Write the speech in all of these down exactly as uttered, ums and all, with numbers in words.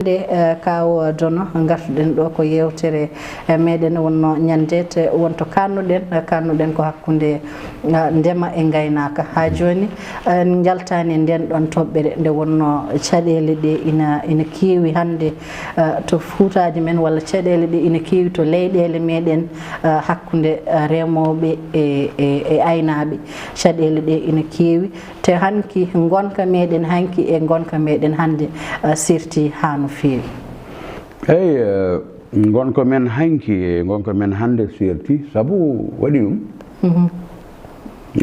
Nde, eh, kaaw Dono, ngartuɗen ɗo ko yeewtere, eh, meɗen wonno ñande te wonto kannuɗen, eh, kannuɗen ko hakkunde, eh, ndema e ngaynaaka. Haa jooni, eh, en njaltaani e nden ɗon toɓɓere nde wonno caɗeele ɗe ina, ina keewi hannde, eh, to fuutaaji men, walla caɗeele ɗe ina keewi to leyɗeele meɗen, eh, hakkunde, eh, remooɓe e, e, e aynaaɓe. Caɗeele ɗe ina keewi. Te hanki ngonka meɗen hanki e ngonka meɗen hannde, eh, serti haa no feewi. Eyi, eh, ngonka men hanki e ngonka men hannde serti, sabu waɗi ɗum. Mhm.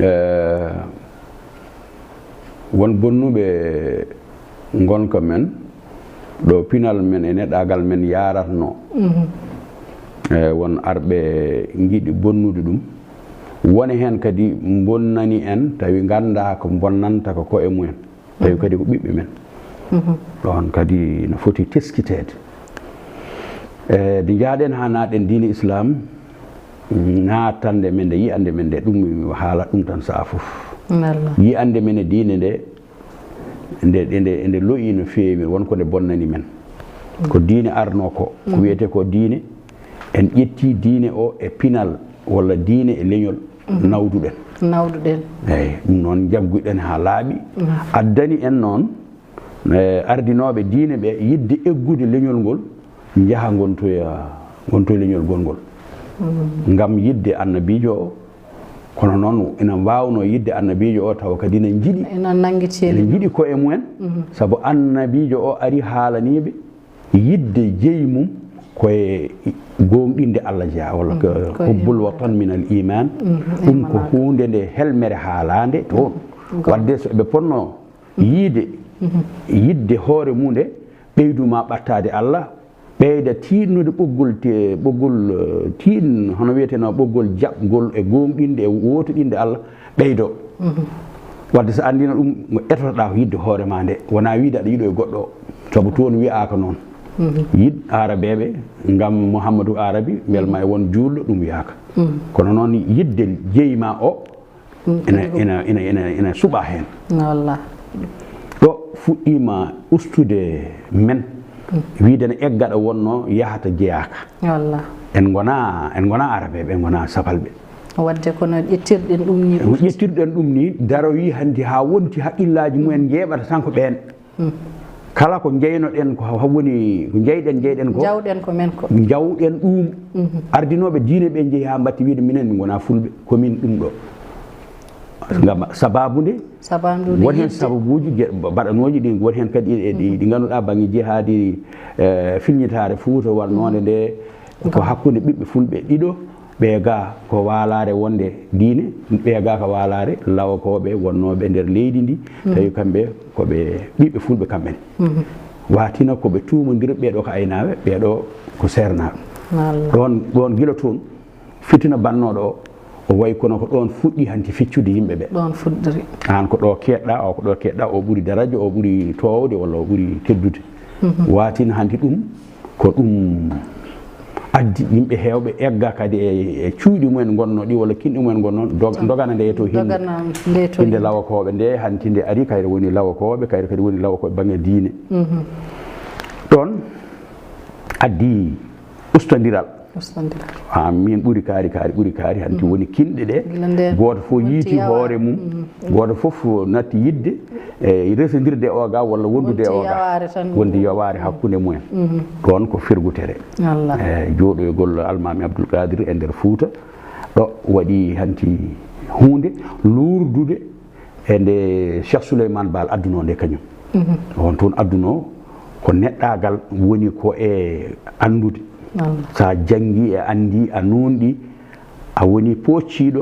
Eh, won bonnuɓe ngonka men, ɗo pinal men e neɗɗaagal men yaaratno. Mhm. Eh, won arɓe ngiɗi bonnude ɗum. Wone heen kadi mbonnani en, tawi nganndaa ko mbonnanta ko koye mumen. Tawi kadi ko ɓiɓɓe men. Mhm. Ɗoon kadi no foti teskiteede. E, nde njahɗen haa naatɗen diine Islaam, naatande men nde, yiyande men nde, ɗum mi haala ɗum tan sahaa fof. Wallah. Yiyande men e diine nde, nde, nde, nde, nde lo'i no feewi, won ko nde bonnani men. Ko diine arno ko, ko wiyetee ko diine, en ƴetti diine o e pinal walla diine e leñol nawduɗen. Nawduɗen. Eyi, ɗum noon njagguɗen haa laaɓi. Mhm. Addani en noon, e, ardinooɓe diine ɓe yiɗde eggude leñol ngol, njaha ngontoya, ngontoya leñol gongol. Mhm. Ngam yiɗde annabiijo o, kono noon ina waawnoo yiɗde annabiijo o tawa kadi ina njiɗi, ina nanngiti ina njiɗi koye mumen, mhm, sabu annabiijo o ari haalaniiɓe yiɗde jeyi mum ko e gooŋɗinde Allah jeyaa, walla ko hubbul watan min al iman. Mhm. Ɗum ko huunde nde helmere haalaande toon. Mhm. Waɗde so ɓe potno yiide, mhm, yiɗde hoore mum nde, ɓeydu ma ɓattaade Allah, ɓeyda tiiɗnude ɓoggol te-, ɓoggol, eh, tiiɗn-, hono wiyeteno ɓoggol jaɓgol e gooŋɗinde e wootoɗinde Allah, ɓeydo. Mhm. Wadde so anndino ɗum, ngo etotoɗaa ko yiɗde hoore ma nde, wonaa wiide aɗa yiɗo e goɗɗo o, sabu toon wiyaaka noon. Mhm. Yiɗ Aarabeeɓe ngam Muhammadu Aarabi, mbel ma e won juulɗo, ɗum wiyaaka. Mhm. Kono noon yiɗde jeyi ma o, mm, ina, ina, ina, ina, ina suɓa heen. Wallah. Ɗo fuɗɗiima ustude men, mm, wiide ne egga ɗo wonno yahata jeyaaka. Wallah. En ngona, en ngona Aarabeeɓe, en ngona Sapalɓe. Wadde kono ƴettirɗen ɗum ni ɓurti. Ƴettirɗen ɗum ni, daroyi hanti haa wonti haqqillaaji mumen njeeɓata tan ko ɓeen. Mm. Kala ko njeynoɗen ko ha woni, ko njeyɗen, njeyɗen ko. Njawɗen ko men ko. Njawɗen ɗum. Mhm. Ardinooɓe diine ɓe njehi haa mbatti wiide minen min ngona fulɓe, ko min ɗum ɗo. Ngam sababu nde, sababu nde won heen yiɗde. Sababuuji ge-, ba-, baɗanooji ɗi, won heen kadi e ɗi, mhm, ɗi ngannduɗaa bannge jihaadi, eh, filñitaare Fuuta wannoonde nde, ko hakkunde ɓiɓɓe fulɓe ɗiɗo, ɓee ga ko waalaare wonde diine, ɓee ga ko waalaare lawakooɓe wonnooɓe nder leydi ndi, mhm, tawi kamɓe ko ɓe ɓiɓɓe fulɓe kamɓe ne. Mhm. Waatina ko ɓe tuumondirɓe, ɓee ɗo ko aynaaɓe, ɓee ɗo ko seernaaɓe. Wallah. Ɗoon, ɗoon gila toon fitina bannooɗo o, o wayi kono ko ɗoon fuɗɗi hanti feccude yimɓe ɓe. Ɗoon fuɗɗori. Aan ko ɗo keedɗa, o ko ɗo keedɗa, o ɓuri daraja, o ɓuri toowde walla o ɓuri teddude. Mhm. Waatina hanti ɗum ko ɗum addi yimɓe heewɓe egga kadi e, e cuuɗi mumen ngonno ɗi walla kinɗi mumen ngonno dog-, dogana nde to hinde. Dogana nde to hinde hinde. Lawakooɓe nde hanti nde ari kayre woni lawakooɓe, kayre kadi woni lawakooɓe bannge diine. Mhm. Ɗoon addi ustondiral. Ustondiral. Ah, min ɓuri kaari, kaari, ɓuri kaari, hanti, mhm, woni kinɗe ɗe. Gila nde gooto fof wonti yiiti yawaare, hoore mum. Mhm. Gooto fof natti yiɗde, e, resondirde o ga walla wondude o ga. Wonti yawaare tan. Wonti yawaare hakkunde mumen. Mhm. Ɗoon ko fergutere. Wallah. E, jooɗoygol Almaami Abdul Qadir e nder Fuuta. Ɗo waɗi hanti huunde luurdude e nde Cheikh Souleymane Baal addunoo nde kañum. Mhm. On toon addunoo ko neɗɗaagal woni ko e anndude. Wallah. So a janngii e anndii, a nuunɗii, a woni poocciiɗo,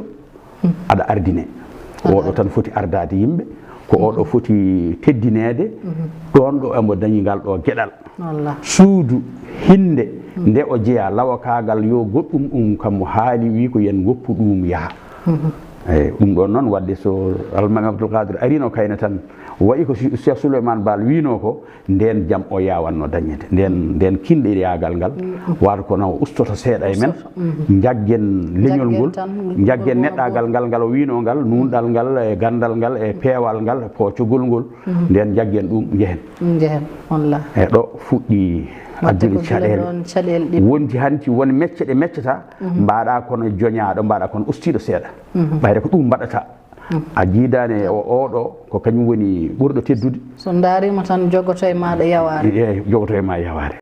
mhm, aɗa ardine. Aɗa ardine. Oɗo tan foti ardaade yimɓe, ko oɗo, mhm, foti teddineede, mhm, ɗoon ɗo emo dañi ngal ɗo geɗal. Wallah. Suudu hinnde, mhm, nde o jeyaa lawakaagal yo goɗɗum ɗum kam mo haali, wi ko yen ngoppu ɗum yaha. Mhm. Eyi, ɗum ɗoon noon, waɗde so Almaami Abdul Qadir arino kayne tan, Wayi ko si- Cheikh Souleymane Baal wiinoo ko, ndeen jam o yaawanno dañeede. Ndeen, ndeen kinɗeyaagal ngal, waata ko na o ustoto seeɗa e men, njaggen leñol ngol, njaggen neɗɗaagal ngal, ngal o wiinoo ngal, nuunɗal ngal, e ganndal ngal, e peewal ngal, e poocogol ngol, ndeen njaggen ɗum, njehen. Njehen, wallaahi. E ɗo fuɗɗi addude caɗeele. Wonti hanti won mecce ɗe meccata, mbaɗa kono joñaaɗo, mbaɗa kono ustiiɗo seeɗa. Ɓayde ko ɗum mbaɗata. A jiidaani e o-, oɗo, ko kañum woni ɓurɗo teddude. So ndaariima tan, jogoto e maaɗa yawaare. Eey, jogoto e ma yawaare.